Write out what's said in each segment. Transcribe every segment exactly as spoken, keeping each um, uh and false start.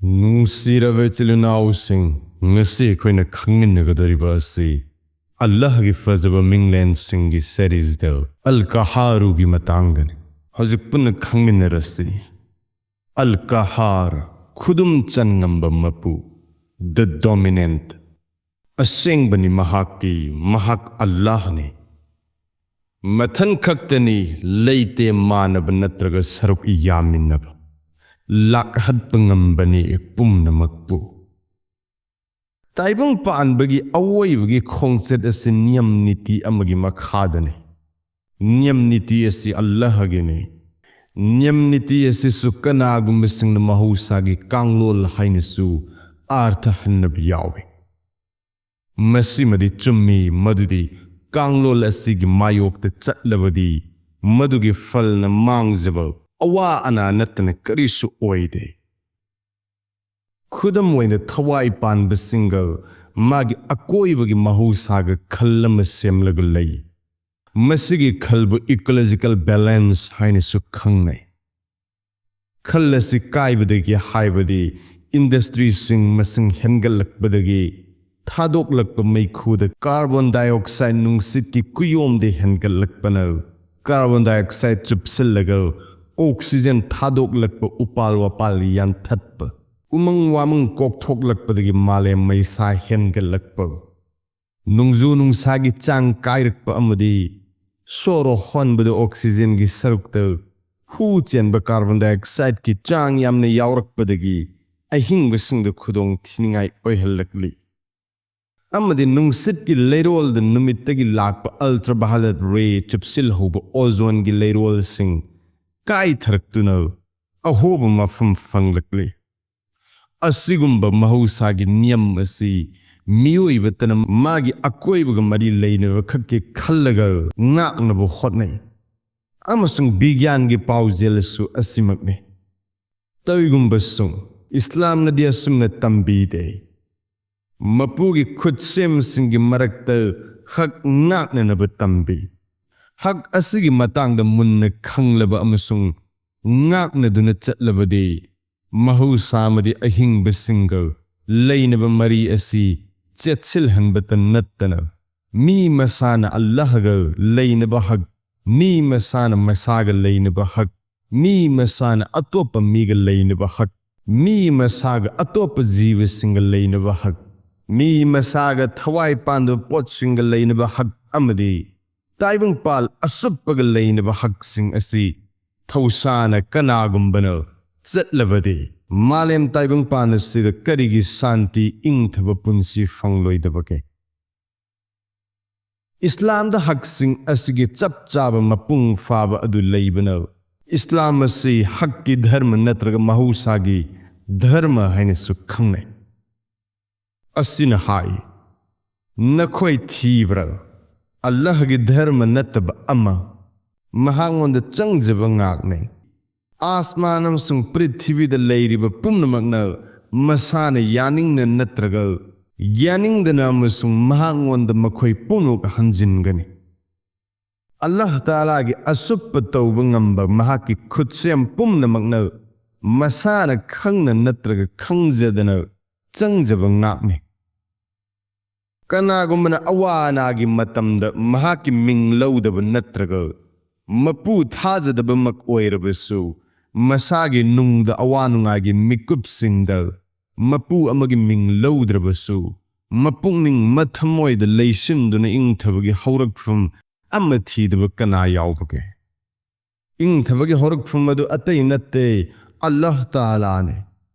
ꯅꯨꯡꯁꯤꯔꯕ ꯏꯆꯤꯜ ꯏꯅꯥꯎꯁꯤꯡ, ꯉꯁꯤ ꯑꯩꯈꯣꯏꯅ ꯈꯪꯃꯤꯟꯅꯒꯗꯧꯔꯤꯕ ꯑꯁꯤ ꯑꯜꯂꯥꯍꯒꯤ ꯐꯖꯕ ꯃꯤꯡꯂꯦꯟꯁꯤꯡꯒꯤ ꯁꯦꯔꯤꯁꯗ ꯑꯜ ꯀꯍꯥꯔꯨꯒꯤ ꯃꯇꯥꯡꯗꯅꯤ꯫ ꯍꯧꯖꯤꯛ ꯄꯨꯟꯅ ꯈꯪꯃꯤꯟꯅꯔꯁꯤ꯫ ꯑꯜ ꯀꯍꯥꯔ, ꯈꯨꯗꯨꯝ ꯆꯟꯉꯝꯕ ꯃꯄꯨ, the dominant꯫ ꯑꯁꯦꯡꯕꯅꯤ ꯃꯍꯥꯛꯇꯤ, ꯃꯍꯥꯛ ꯑꯜꯂꯥꯍꯅꯤ꯫ ꯃꯊꯟ ꯈꯛꯇꯅꯤ ꯂꯩꯇꯦ ꯃꯥꯟꯅꯕ ꯅꯠꯇ꯭ꯔꯒ ꯁꯔꯨꯛ ꯌꯥꯃꯤꯟꯅꯕ꯫ ꯂꯥꯛꯍꯠꯄ ꯉꯝꯕꯅꯤ ꯄꯨꯝꯅꯃꯛꯄꯨ꯫ ꯇꯥꯏꯕꯪ ꯄꯥꯟꯕꯒꯤ ꯑꯋꯣꯏꯕꯒꯤ ꯈꯣꯡꯆꯠ ꯑꯁꯤ ꯅꯤꯌꯝ ꯅꯤꯇꯤ ꯑꯃꯒꯤ ꯃꯈꯥꯗꯅꯤ꯫ ꯅꯤꯌꯝ ꯅꯤꯇꯤ ꯑꯁꯤ ꯑꯜꯂꯥꯍꯒꯤꯅꯤ꯫ ꯅꯤꯌꯝ ꯅꯤꯇꯤ ꯑꯁꯤꯁꯨ ꯀꯅꯥꯒꯨꯝꯕꯁꯤꯡꯅ ꯃꯍꯧꯁꯥꯒꯤ ꯀꯥꯡꯂꯣꯜ ꯍꯥꯏꯅꯁꯨ ꯑꯥꯔꯊ ꯍꯟꯅꯕ ꯌꯥꯎꯏ꯫ ꯃꯁꯤꯃꯗꯤ ꯆꯨꯝꯃꯤ ꯃꯗꯨꯗꯤ ꯀꯥꯡꯂꯣꯜ ꯑꯁꯤꯒꯤ ꯃꯥꯌꯣꯛꯇ ꯆꯠꯂꯕꯗꯤ ꯃꯗꯨꯒꯤ ꯐꯜꯅ ꯃꯥꯡꯖꯕ, ꯑꯋꯥ ꯑꯅꯥ ꯅꯠꯇꯅ ꯀꯔꯤꯁꯨ ꯑꯣꯏꯗꯦ꯫ ꯈꯨꯗꯝ ꯑꯣꯏꯅ, ꯊꯋꯥꯏ ꯄꯥꯟꯕꯁꯤꯡꯒ ꯃꯥꯒꯤ ꯑꯀꯣꯏꯕꯒꯤ ꯃꯍꯧꯁꯥꯒ ꯈꯜ ꯑꯃ ꯁꯦꯝꯂꯒ ꯂꯩ꯫ ꯃꯁꯤꯒꯤ ꯈꯜꯕꯨ ꯏꯀꯣꯂꯣꯖꯤꯀꯦꯜ ꯕꯦꯂꯦꯟꯁ ꯍꯥꯏꯅꯁꯨ ꯈꯪꯅꯩ꯫ ꯈꯜ ꯑꯁꯤ ꯀꯥꯏꯕꯗꯒꯤ ꯍꯥꯏꯕꯗꯤ ꯏꯟꯗꯁꯇ꯭ꯔꯤꯁꯤꯡ ꯃꯁꯤꯡ ꯍꯦꯟꯒꯠꯂꯛꯄꯗꯒꯤ ꯊꯥꯗꯣꯛꯂꯛꯄ ꯃꯩꯈꯨꯗ ꯀꯥꯔꯕꯣꯟ ꯗꯥꯏꯑꯣꯛꯁꯥꯏꯗ ꯅꯨꯡꯁꯤꯠꯀꯤ ꯀꯨꯌꯣꯝꯗ ꯍꯦꯟꯒꯠꯂꯛꯄꯅ ꯀꯥꯔꯕꯣꯟ ꯗꯥꯏꯑꯣꯛꯁꯥꯏꯗ ꯆꯨꯞꯁꯤꯜꯂꯒ ꯑꯣꯛꯁꯤꯖꯦꯟ ꯊꯥꯗꯣꯛꯂꯛꯄ ꯎꯄꯥꯜ ꯋꯥꯄꯥꯜ ꯌꯥꯟꯊꯠꯄ, ꯎꯃꯪ ꯋꯥꯃꯪ ꯀꯣꯛꯊꯣꯛꯂꯛꯄꯗꯒꯤ ꯃꯥꯂꯦꯝ ꯃꯩꯁꯥ ꯍꯦꯟꯒꯠꯂꯛꯄ, ꯅꯣꯡꯖꯨ ꯅꯨꯡꯁꯥꯒꯤ ꯆꯥꯡ ꯀꯥꯏꯔꯛꯄ ꯑꯃꯗꯤ ꯁꯣꯔ ꯍꯣꯟꯕꯗ ꯑꯣꯛꯁꯤꯖꯦꯟꯒꯤ ꯁꯔꯨꯛꯇ ꯍꯨ ꯆꯦꯟꯕ ꯀꯥꯔꯕꯣꯟ ꯗꯥꯏꯑꯣꯛꯁꯥꯏꯗꯀꯤ ꯆꯥꯡ ꯌꯥꯝꯅ ꯌꯥꯎꯔꯛꯄꯗꯒꯤ ꯑꯍꯤꯡꯕꯁꯤꯡꯗ ꯈꯨꯗꯣꯡ ꯊꯤꯅꯤꯡꯉꯥꯏ ꯑꯣꯏꯍꯜꯂꯛꯂꯤ꯫ ꯑꯃꯗꯤ ꯅꯨꯡꯁꯤꯠꯀꯤ ꯂꯩꯔꯣꯜꯗ ꯅꯨꯃꯤꯠꯇꯒꯤ ꯂꯥꯛꯄ ꯑꯜꯇ꯭ꯔꯥꯚꯥꯏꯑꯣꯂꯦꯠ ꯔꯦ ꯆꯨꯞꯁꯤꯜꯍꯧꯕ ꯑꯣꯖꯣꯟꯒꯤ ꯂꯩꯔꯣꯜꯁꯤꯡ ꯀꯥꯏꯊꯔꯛꯇꯨꯅ ꯑꯍꯣꯕ ꯃꯐꯝ ꯐꯪꯂꯛꯂꯤ꯫ ꯑꯁꯤꯒꯨꯝꯕ ꯃꯍꯧꯁꯥꯒꯤ ꯅꯤꯌꯝ ꯑꯁꯤ ꯃꯤꯑꯣꯏꯕꯇꯅ ꯃꯥꯒꯤ ꯑꯀꯣꯏꯕꯒ ꯃꯔꯤ ꯂꯩꯅꯕ ꯈꯛꯀꯤ ꯈꯜꯂꯒ ꯉꯥꯛꯅꯕ ꯍꯣꯠꯅꯩ꯫ ꯑꯃꯁꯨꯡ ꯕꯤꯒ꯭ꯌꯥꯟꯒꯤ ꯄꯥꯎꯖꯦꯜꯁꯨ ꯑꯁꯤꯃꯛꯅꯤ꯫ ꯇꯧꯏꯒꯨꯝꯕꯁꯨꯡ ꯏꯁꯂꯥꯝꯅꯗꯤ ꯑꯁꯨꯝꯅ ꯇꯝꯕꯤꯗꯦ꯫ ꯃꯄꯨꯒꯤ ꯈꯨꯠꯁꯦꯝꯁꯤꯡꯒꯤ ꯃꯔꯛꯇ ꯍꯛ ꯉꯥꯛꯅꯅꯕ ꯇꯝꯕꯤ꯫ ꯍꯛ ꯑꯁꯤꯒꯤ ꯃꯇꯥꯡꯗ ꯃꯨꯟꯅ ꯈꯪꯂꯕ ꯑꯃꯁꯨꯡ ꯉꯥꯛꯅꯗꯨꯅ ꯆꯠꯂꯕꯗꯤ ꯃꯍꯧꯁꯥ ꯑꯃꯗꯤ ꯑꯍꯤꯡꯕꯁꯤꯡꯒ ꯂꯩꯅꯕ ꯃꯔꯤ ꯑꯁꯤ ꯆꯦꯠꯁꯤꯜꯍꯟꯕꯇ ꯅꯠꯇꯅ, ꯃꯤ ꯃꯁꯥꯅ ꯑꯜꯂꯥꯍꯒ ꯂꯩꯅꯕ ꯍꯛ, ꯃꯤ ꯃꯁꯥꯅ ꯃꯁꯥꯒ ꯂꯩꯅꯕ ꯍꯛ, ꯃꯤ ꯃꯁꯥꯅ ꯑꯇꯣꯞꯄ ꯃꯤꯒ ꯂꯩꯅꯕ ꯍꯛ, ꯃꯤ ꯃꯁꯥꯒ ꯑꯇꯣꯞꯄ ꯖꯤꯕꯁꯤꯡꯒ ꯂꯩꯅꯕ ꯍꯛ, ꯃꯤ ꯃꯁꯥꯒ ꯊꯋꯥꯏ ꯄꯥꯟꯗꯕ ꯄꯣꯠꯁꯤꯡꯒ ꯂꯩꯅꯕ ꯍꯛ ꯑꯃꯗꯤ ꯇꯥꯏꯕꯪꯄꯥꯜ ꯑꯁꯨꯞꯄꯒ ꯂꯩꯅꯕ ꯍꯛꯁꯤꯡ ꯑꯁꯤ ꯊꯧꯁꯥꯅ ꯀꯅꯥꯒꯨꯝꯕꯅ ꯆꯠꯂꯕꯗꯤ, ꯃꯥꯂꯦꯝ ꯇꯥꯏꯕꯪꯄꯥꯟ ꯑꯁꯤꯗ ꯀꯔꯤꯒꯤ ꯁꯥꯟꯇꯤ ꯏꯪꯊꯕ ꯄꯨꯟꯁꯤ ꯐꯪꯂꯣꯏꯗꯕꯒꯦ? ꯏꯁꯂꯥꯝꯗ ꯍꯛꯁꯤꯡ ꯑꯁꯤꯒꯤ ꯆꯞ ꯆꯥꯕ ꯃꯄꯨꯡ ꯐꯥꯕ ꯑꯗꯨ ꯂꯩꯕꯅ, ꯏꯁꯂꯥꯝ ꯑꯁꯤ ꯍꯛꯀꯤ ꯙꯔꯃ ꯅꯠꯇ꯭ꯔꯒ ꯃꯍꯧꯁꯥꯒꯤ ꯙꯔꯃ ꯍꯥꯏꯅꯁꯨ ꯈꯪꯅꯩ꯫ ꯑꯁꯤꯅ ꯍꯥꯏ, "ꯅꯈꯣꯏ ꯊꯤꯕ꯭ꯔꯥ? ꯑꯜꯂꯥꯍꯒꯤ ꯙꯔꯃ ꯅꯠꯇꯕ ꯑꯃ, ꯃꯍꯥꯛꯉꯣꯟꯗ ꯆꯪꯖꯕ ꯉꯥꯛꯅꯤ꯫ ꯑꯥꯁꯃꯥꯟ ꯑꯃꯁꯨꯡ ꯄ꯭ꯔꯤꯊꯤꯕꯤꯗ ꯂꯩꯔꯤꯕ ꯄꯨꯝꯅꯃꯛꯅ ꯃꯁꯥꯅ ꯌꯥꯅꯤꯡꯅ ꯅꯠꯇ꯭ꯔꯒ ꯌꯥꯅꯤꯡꯗꯅ ꯑꯃꯁꯨꯡ ꯃꯍꯥꯛꯉꯣꯟꯗ ꯃꯈꯣꯏ ꯄꯨꯝꯅꯃꯛ ꯍꯟꯖꯤꯟꯒꯅꯤ꯫ ꯑꯜꯂꯥꯍ ꯇꯥꯂꯥꯒꯤ ꯑꯁꯨꯞꯄ ꯇꯧꯕ ꯉꯝꯕ ꯃꯍꯥꯛꯀꯤ ꯈꯨꯠꯁꯦꯝ ꯄꯨꯝꯅꯃꯛꯅ ꯃꯁꯥꯅ ꯈꯪꯅ ꯅꯠꯇ꯭ꯔꯒ ꯈꯪꯖꯗꯅ ꯆꯪꯖꯕ ꯉꯥꯛꯅꯤ꯫ ꯀꯅꯥꯒꯨꯝꯕꯅ ꯑꯋꯥ ꯑꯅꯥꯒꯤ ꯃꯇꯝꯗ ꯃꯍꯥꯛꯀꯤ ꯃꯤꯡ ꯂꯧꯗꯕ ꯅꯠꯇ꯭ꯔꯒ ꯃꯄꯨ ꯊꯥꯖꯗꯕꯃꯛ ꯑꯣꯏꯔꯕꯁꯨ, ꯃꯁꯥꯒꯤ ꯅꯨꯡꯗ ꯑꯋꯥ ꯅꯨꯡꯉꯥꯏꯒꯤ ꯃꯤꯀꯨꯞꯁꯤꯡꯗ ꯃꯄꯨ ꯑꯃꯒꯤ ꯃꯤꯡ ꯂꯧꯗ꯭ꯔꯕꯁꯨ, ꯃꯄꯨꯛꯅꯤꯡ ꯃꯊꯃꯣꯏꯗ ꯂꯩꯁꯤꯟꯗꯨꯅ ꯏꯪꯊꯕꯒꯤ ꯍꯧꯔꯛꯐꯝ ꯑꯃ ꯊꯤꯗꯕ ꯀꯅꯥ ꯌꯥꯎꯕꯒꯦ?" ꯏꯪꯊꯕꯒꯤ ꯍꯧꯔꯛꯐꯝ ꯑꯗꯨ ꯑꯇꯩ ꯅꯠꯇꯦ, ꯑꯜꯂꯥꯍ ꯇꯥꯂꯥꯅꯤ꯫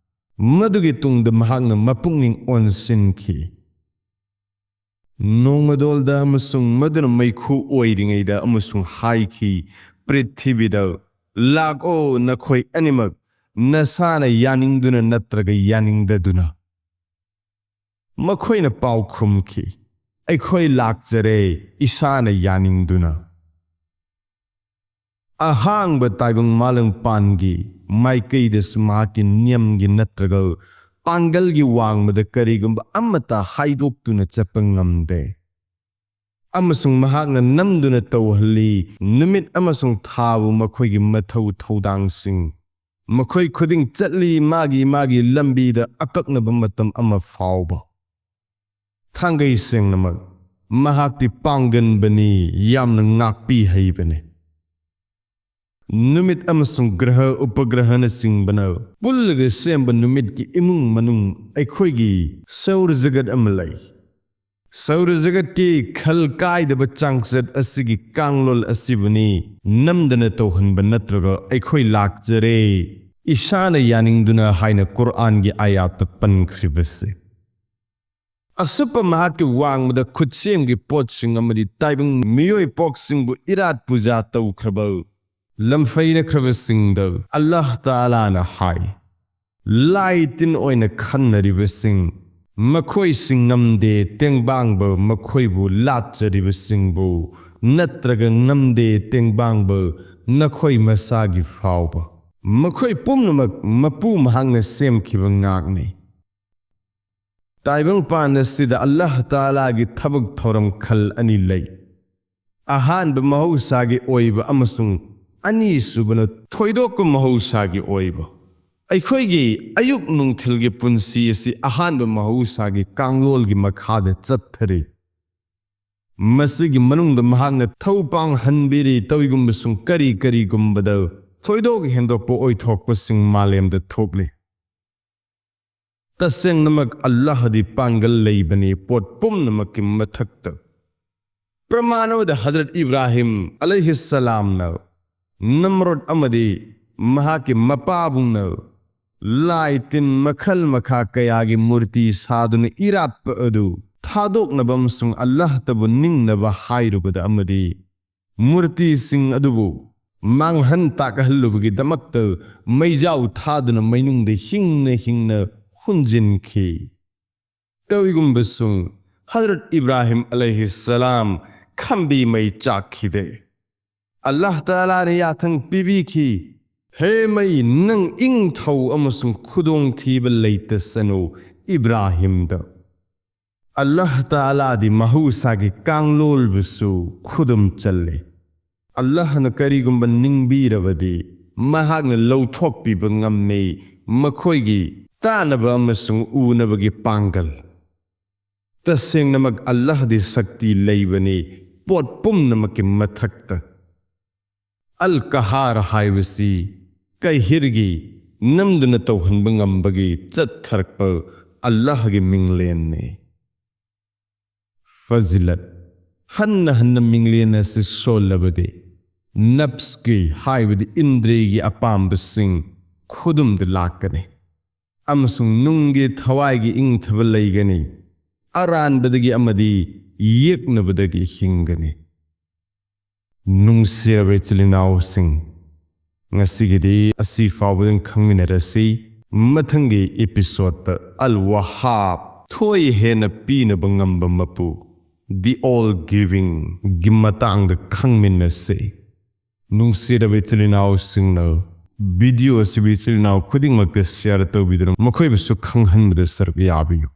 ꯃꯗꯨꯒꯤ ꯇꯨꯡꯗ ꯃꯍꯥꯛꯅ ꯃꯄꯨꯛꯅꯤꯡ ꯑꯣꯟꯁꯤꯟꯈꯤ꯫ ꯅꯣꯡꯃꯗꯣꯜꯗ ꯑꯃꯁꯨꯡ ꯃꯗꯨꯅ ꯃꯩꯈꯨ ꯑꯣꯏꯔꯤꯉꯩꯗ ꯑꯃꯁꯨꯡ ꯍꯥꯏꯈꯤ, "ꯄ꯭ꯔꯤꯊꯤꯕꯤꯗ ꯂꯥꯛꯑꯣ, ꯅꯈꯣꯏ ꯑꯅꯤꯃꯛ ꯅꯁꯥꯅ ꯌꯥꯅꯤꯡꯗꯨꯅ ꯅꯠꯇ꯭ꯔꯒ ꯌꯥꯅꯤꯡꯗꯗꯨꯅ"꯫ ꯃꯈꯣꯏꯅ ꯄꯥꯎ ꯈꯨꯝꯈꯤ, "ꯑꯩꯈꯣꯏ ꯂꯥꯛꯆꯔꯦ, ꯏꯁꯥꯅ ꯌꯥꯅꯤꯡꯗꯨꯅ"꯫ ꯑꯍꯥꯡꯕ ꯇꯥꯏꯕꯪ ꯃꯥꯂꯪꯄꯥꯟꯒꯤ ꯃꯥꯏꯀꯩꯗꯁꯨ ꯃꯍꯥꯛꯀꯤ ꯅꯤꯌꯝꯒꯤ ꯅꯠꯇ꯭ꯔꯒ ꯄꯥꯡꯒꯜꯒꯤ ꯋꯥꯡꯃꯗ ꯀꯔꯤꯒꯨꯝꯕ ꯑꯃꯠꯇ ꯍꯥꯏꯗꯣꯛꯇꯨꯅ ꯆꯠꯄ ꯉꯝꯗꯦ꯫ ꯑꯃꯁꯨꯡ ꯃꯍꯥꯛꯅ ꯅꯝꯗꯨꯅ ꯇꯧꯍꯜꯂꯤ, ꯅꯨꯃꯤꯠ ꯑꯃꯁꯨꯡ ꯊꯥꯕꯨ ꯃꯈꯣꯏꯒꯤ ꯃꯊꯧ ꯊꯧꯗꯥꯡꯁꯤꯡ ꯃꯈꯣꯏ ꯈꯨꯗꯤꯡ ꯆꯠꯂꯤ, ꯃꯥꯒꯤ ꯃꯥꯒꯤ ꯂꯝꯕꯤꯗ ꯑꯀꯛꯅꯕ ꯃꯇꯝ ꯑꯃ ꯐꯥꯎꯕ꯫ ꯊꯥꯡꯒꯩ ꯁꯦꯡꯅꯃꯛ ꯃꯍꯥꯛꯇꯤ ꯄꯥꯡꯒꯟꯕꯅꯤ, ꯌꯥꯝꯅ ꯉꯥꯛꯄꯤ ꯍꯩꯕꯅꯤ꯫ ꯅꯨꯃꯤꯠ ꯑꯃꯁꯨꯡ ꯒ꯭ꯔꯍ ꯎꯄꯒ꯭ꯔꯍꯅꯆꯤꯡꯕꯅ ꯄꯨꯜꯂꯒ ꯁꯦꯝꯕ ꯅꯨꯃꯤꯠꯀꯤ ꯏꯃꯨꯡ ꯃꯅꯨꯡ ꯑꯩꯈꯣꯏꯒꯤ ꯁꯧꯔ ꯖꯒꯠ ꯑꯃ ꯂꯩ꯫ ꯁꯧꯔ ꯖꯒꯠꯀꯤ ꯈꯜ ꯀꯥꯏꯗꯕ ꯆꯥꯡꯆꯠ ꯑꯁꯤꯒꯤ ꯀꯥꯡꯂꯣꯜ ꯑꯁꯤꯕꯨꯅꯤ ꯅꯝꯗꯅ ꯇꯧꯍꯟꯕ ꯅꯠꯇ꯭ꯔꯒ ꯑꯩꯈꯣꯏ ꯂꯥꯛꯆꯔꯦ, ꯏꯁꯥꯅ ꯌꯥꯅꯤꯡꯗꯨꯅ ꯍꯥꯏꯅ ꯀꯨꯔꯑꯥꯟꯒꯤ ꯑꯥꯌꯥꯠꯇ ꯄꯟꯈ꯭ꯔꯤꯕꯁꯤ꯫ ꯑꯁꯨꯞꯄ ꯃꯍꯥꯛꯀꯤ ꯋꯥꯡꯃꯗ ꯈꯨꯠꯁꯦꯝꯒꯤ ꯄꯣꯠꯁꯤꯡ ꯑꯃꯗꯤ ꯇꯥꯏꯕꯪ ꯃꯤꯑꯣꯏ ꯄꯣꯛꯁꯤꯡꯕꯨ ꯏꯔꯥꯠ ꯄꯨꯖꯥ ꯇꯧꯈ꯭ꯔꯕ ꯂꯝꯐꯩꯅꯈ꯭ꯔꯕꯁꯤꯡꯗ ꯑꯜꯂꯥꯍ ꯇꯥꯂꯥꯅ ꯍꯥꯏ, ꯂꯥꯏ ꯇꯤꯟ ꯑꯣꯏꯅ ꯈꯟꯅꯔꯤꯕꯁꯤꯡ, ꯃꯈꯣꯏꯁꯤꯡ ꯉꯝꯗꯦ ꯇꯦꯡꯕꯥꯡꯕ ꯃꯈꯣꯏꯕꯨ ꯂꯥꯠꯆꯔꯤꯕꯁꯤꯡꯕꯨ, ꯅꯠꯇ꯭ꯔꯒ ꯉꯝꯗꯦ ꯇꯦꯡꯕꯥꯡꯕ ꯅꯈꯣꯏ ꯃꯁꯥꯒꯤ ꯐꯥꯎꯕ꯫ ꯃꯈꯣꯏ ꯄꯨꯝꯅꯃꯛ ꯃꯄꯨ ꯃꯍꯥꯛꯅ ꯁꯦꯝꯈꯤꯕ ꯉꯥꯛꯅꯤ꯫ ꯇꯥꯏꯕꯪꯄꯥꯟ ꯑꯁꯤꯗ ꯑꯜꯂꯥꯍ ꯇꯥꯂꯥꯒꯤ ꯊꯕꯛ ꯊꯧꯔꯝ ꯈꯜ ꯑꯅꯤ ꯂꯩ꯫ ꯑꯍꯥꯟꯕ ꯃꯍꯧꯁꯥꯒꯤ ꯑꯣꯏꯕ ꯑꯃꯁꯨꯡ ꯑꯅꯤꯁꯨꯕꯅ ꯊꯣꯏꯗꯣꯛꯄ ꯃꯍꯧꯁꯥꯒꯤ ꯑꯣꯏꯕ꯫ ꯑꯩꯈꯣꯏꯒꯤ ꯑꯌꯨꯛ ꯅꯨꯡꯊꯤꯜꯒꯤ ꯄꯨꯟꯁꯤ ꯑꯁꯤ ꯑꯍꯥꯟꯕ ꯃꯍꯧꯁꯥꯒꯤ ꯀꯥꯡꯂꯣꯜꯒꯤ ꯃꯈꯥꯗ ꯆꯠꯊꯔꯤ꯫ ꯃꯁꯤꯒꯤ ꯃꯅꯨꯡꯗ ꯃꯍꯥꯛꯅ ꯊꯧ ꯄꯥꯡꯍꯟꯕꯤꯔꯤ, ꯇꯧꯏꯒꯨꯝꯕꯁꯨꯡ ꯀꯔꯤ ꯀꯔꯤꯒꯨꯝꯕꯗ ꯊꯣꯏꯗꯣꯛ ꯍꯦꯟꯗꯣꯛꯄ ꯑꯣꯏꯊꯣꯛꯄꯁꯤꯡ ꯃꯥꯂꯦꯝꯗ ꯊꯣꯛꯂꯤ꯫ ꯇꯁꯦꯡꯅꯃꯛ ꯑꯜꯂꯥꯍꯗꯤ ꯄꯥꯡꯒꯜ ꯂꯩꯕꯅꯤ ꯄꯣꯠ ꯄꯨꯝꯅꯃꯛꯀꯤ ꯃꯊꯛꯇ꯫ ꯄ꯭ꯔꯃꯥꯟ ꯑꯃꯗ ꯍꯖꯔꯠ ꯏꯕ꯭ꯔꯥꯍꯤꯝ ꯑꯂꯩꯍꯤꯁꯁꯂꯥꯝꯅ ꯅꯝꯔꯣꯗ ꯑꯃꯗꯤ ꯃꯍꯥꯛꯀꯤ ꯃꯄꯥꯕꯨꯡꯅ ꯂꯥꯏ ꯇꯤꯟ ꯃꯈꯜ ꯃꯈꯥ ꯀꯌꯥꯒꯤ ꯃꯨꯔꯇꯤ ꯁꯥꯗꯨꯅ ꯏꯔꯥꯠꯄ ꯑꯗꯨ ꯊꯥꯗꯣꯛꯅꯕ ꯑꯃꯁꯨꯡ ꯑꯜꯂꯥꯍꯇꯕꯨ ꯅꯤꯡꯅꯕ ꯍꯥꯏꯔꯨꯕꯗ ꯑꯃꯗꯤ ꯃꯨꯔꯇꯤꯁꯤꯡ ꯑꯗꯨꯕꯨ ꯃꯥꯡꯍꯟ ꯇꯥꯛꯍꯜꯂꯨꯕꯒꯤꯗꯃꯛꯇ ꯃꯩꯖꯥꯎ ꯊꯥꯗꯨꯅ ꯃꯩꯅꯨꯡꯗ ꯍꯤꯡꯅ ꯍꯤꯡꯅ ꯍꯨꯟꯖꯤꯟꯈꯤ꯫ ꯇꯧꯏꯒꯨꯝꯕꯁꯨꯡ ꯍꯖꯔꯠ ꯏꯕ꯭ꯔꯥꯍꯤꯝ ꯑꯂꯩꯍꯤꯁꯁꯂꯥꯝ ꯈꯝꯕꯤ ꯃꯩ ꯆꯥꯛꯈꯤꯗꯦ꯫ ꯑꯜꯂꯥꯍ ꯇꯥꯂꯥꯅ ꯌꯥꯊꯪ ꯄꯤꯕꯤꯈꯤ, "ꯍꯦ ꯃꯩ, ꯅꯪ ꯏꯪꯊꯧ ꯑꯃꯁꯨꯡ ꯈꯨꯗꯣꯡꯊꯤꯕ ꯂꯩꯇꯁꯅꯨ ꯏꯕ꯭ꯔꯥꯍꯤꯝꯗ"꯫ ꯑꯜꯂꯥꯍ ꯇꯥꯂꯥꯗꯤ ꯃꯍꯧꯁꯥꯒꯤ ꯀꯥꯡꯂꯣꯜꯕꯨꯁꯨ ꯈꯨꯗꯨꯝ ꯆꯜꯂꯤ꯫ ꯑꯜꯂꯥꯍꯅ ꯀꯔꯤꯒꯨꯝꯕ ꯅꯤꯡꯕꯤꯔꯕꯗꯤ ꯃꯍꯥꯛꯅ ꯂꯧꯊꯣꯛꯄꯤꯕ ꯉꯝꯃꯤ꯫ ꯃꯈꯣꯏꯒꯤ ꯇꯥꯅꯕ ꯑꯃꯁꯨꯡ ꯎꯅꯕꯒꯤ ꯄꯥꯡꯒꯜ꯫ ꯇꯁꯦꯡꯅꯃꯛ ꯑꯜꯂꯥꯍꯗꯤ ꯁꯛꯇꯤ ꯂꯩꯕꯅꯤ, ꯄꯣꯠ ꯄꯨꯝꯅꯃꯛꯀꯤ ꯃꯊꯛꯇ꯫ ꯑꯜ ꯀꯍꯥꯔ ꯍꯥꯏꯕꯁꯤ ꯀꯩꯍꯤꯔꯒꯤ ꯅꯝꯗꯨꯅ ꯇꯧꯍꯟꯕ ꯉꯝꯕꯒꯤ ꯆꯠꯊꯔꯛꯄ ꯑꯜꯂꯥꯍꯒꯤ ꯃꯤꯡꯂꯦꯟꯅꯤ꯫ ꯐꯖꯤꯂꯠ꯫ ꯍꯟꯅ ꯍꯟꯅ ꯃꯤꯡꯂꯦꯟ ꯑꯁꯤ ꯁꯣꯜꯂꯕꯗꯤ, ꯅꯞꯁꯀꯤ ꯍꯥꯏꯕꯗꯤ ꯏꯟꯗ꯭ꯔꯤꯒꯤ ꯑꯄꯥꯝꯕꯁꯤꯡ ꯈꯨꯗꯨꯝꯗ ꯂꯥꯛꯀꯅꯤ, ꯑꯃꯁꯨꯡ ꯅꯨꯡꯒꯤ ꯊꯋꯥꯏꯒꯤ ꯏꯪꯊꯕ ꯂꯩꯒꯅꯤ, ꯑꯔꯥꯟꯕꯗꯒꯤ ꯑꯃꯗꯤ ꯌꯦꯛꯅꯕꯗꯒꯤ ꯍꯤꯡꯒꯅꯤ꯫ ꯅꯨꯡꯁꯤꯔꯕ ꯏꯆꯤꯜ ꯏꯅꯥꯎꯁꯤꯡ, ꯉꯁꯤꯒꯤꯗꯤ ꯑꯁꯤ ꯐꯥꯎꯕꯗꯪ ꯈꯪꯃꯤꯟꯅꯔꯁꯤ꯫ ꯃꯊꯪꯒꯤ ꯏꯄꯤꯁꯣꯗꯇ ꯑꯜ ꯋꯥꯍꯥꯕ, ꯊꯣꯏ ꯍꯦꯟꯅ ꯄꯤꯅꯕ ꯉꯝꯕ ꯃꯄꯨ, ꯗꯤ ꯑꯣꯜ ꯒꯤꯚꯤꯡꯒꯤ ꯃꯇꯥꯡꯗ ꯈꯪꯃꯤꯟꯅꯁꯤ꯫ ꯅꯨꯡꯁꯤꯔꯕ ꯏꯆꯤꯜ ꯏꯅꯥꯎꯁꯤꯡꯅ ꯚꯤꯗꯤꯑꯣ ꯑꯁꯤꯕꯨ ꯏꯆꯤꯜ ꯏꯅꯥꯎ ꯈꯨꯗꯤꯡꯃꯛꯇ ꯁꯤꯌꯔ ꯇꯧꯕꯤꯗꯨꯅ ꯃꯈꯣꯏꯕꯨꯁꯨ ꯈꯪꯍꯟꯕꯗ ꯁꯔꯨꯛ ꯌꯥꯕꯤꯌꯨ꯫